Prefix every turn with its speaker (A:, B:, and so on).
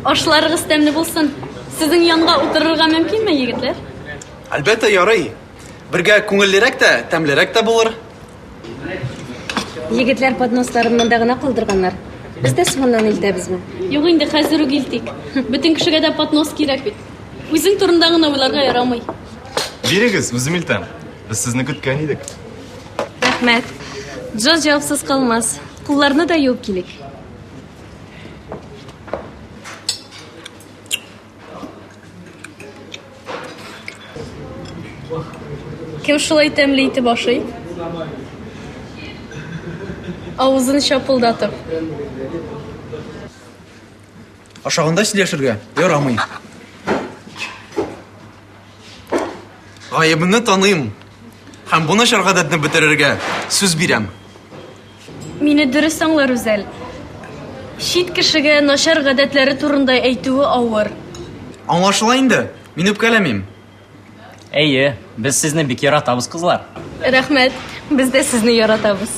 A: Ашларыгыз тәмле булсын. Сезнең янга утырырга мөмкинме, егетләр?
B: Әлбәттә, ярый. Бергә күңеллерәк тә, тәмлерәк тә булыр.
C: Егетләр подносларын монда гына калдырганнар. Без дә соңыннан илтәбезме?
A: Юк инде, хәзер үк илтик. Бөтен кешегә дә поднос кирәк бит. Үзең турында гына уйларга ярамый.
D: Бирегез, үзем илтәм. Без сезне көткән идек.
C: Рәхмәт. Джо җавапсыз калмас. Кулларны да юып килик.
A: Кем шулай тәмле итеп ашый? Авызын чапылдатып.
B: Ашаганда сөйләшергә ярамый. Гаебемне таныйм һәм бу начар гадәтне бетерергә сүз бирәм.
A: Мине дөрес аңла, Рүзәл. Чит кешегә начар гадәтләре турында әйтүе авыр.
B: Аңлашыла инде, мин үпкәләмим.
E: Әйе, без сезне бик яратабыз, кызлар.
A: Рәхмәт.
C: Без дә сезне яратабыз.